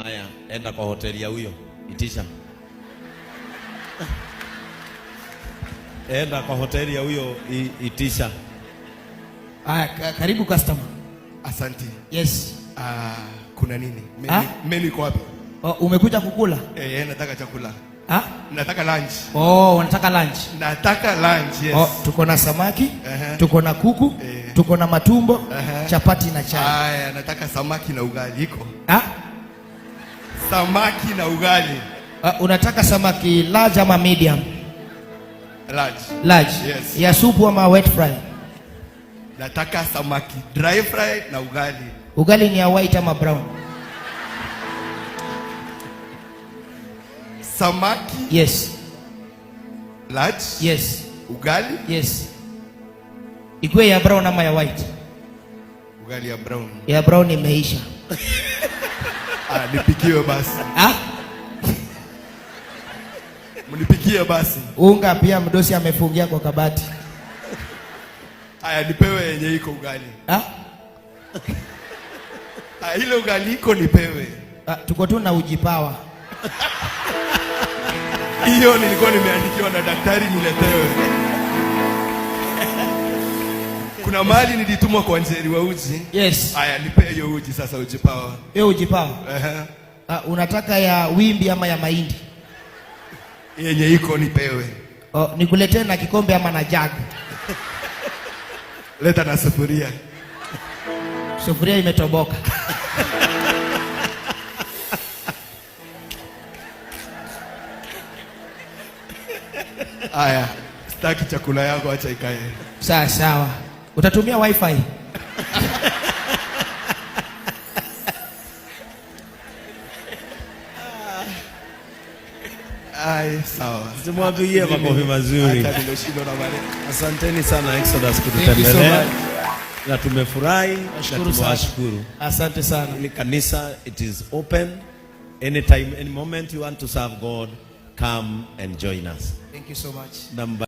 Haya, enda kwa hoteli ya huyo, itisha. Enda kwa hoteli ya huyo, itisha. Haya, karibu customer. Asante. Yes. Ah, kuna nini? Ah? Menu iko wapi? Oh, umekuja kukula? Eh, nataka chakula. Ah? Nataka lunch. Oh, unataka lunch? Nataka lunch, yes. Oh, tuko na samaki, tuko na kuku, tuko na matumbo, chapati na chai. Aya, nataka samaki na ugali iko. Ah? Samaki na ugali. Ah, unataka samaki large ama medium? Large. Large. Yes. Ya supu ama wet fry? Nataka samaki dry fry na ugali. Ugali ni ya white ama brown? Samaki Yes. large. Yes. Ugali. Yes. Ikuwe ya brown ama ya white? Ugali ya brown. Ya brown imeisha. Ah, nipikiwe basi. Ah? Mnipikie basi. Unga pia mdosi amefungia kwa kabati. Aya, nipewe yenye iko ugali. Ah? Ah, ile ugali iko nipewe. Ah, tuko tu na ujipawa. Hiyo nilikuwa nimeandikiwa na daktari niletewe. Kuna mahali nilitumwa kwa Njeri wa uji. Yes. Aya, nipe hiyo uji sasa, uji power. Hiyo ujipawa. Ehe. Ah, unataka ya wimbi ama ya mahindi? Yenye iko nipewe. Oh, nikuletee na kikombe ama na jug? Leta na sufuria. Sufuria imetoboka. Aya, sitaki chakula yako, acha ikae. Sawa sawa. Utatumia WiFi? Ai, sawa. Tumwapigie makofi mazuri. Hata nimeshindwa na maneno. Asanteni sana Exodus Thank you so kututembelea much. Na tumefurahi na Nashukuru sana. tumewashukuru. Asante sana. Hili kanisa, it is open anytime, any moment you want to serve God, come and join us. Thank you so much. Number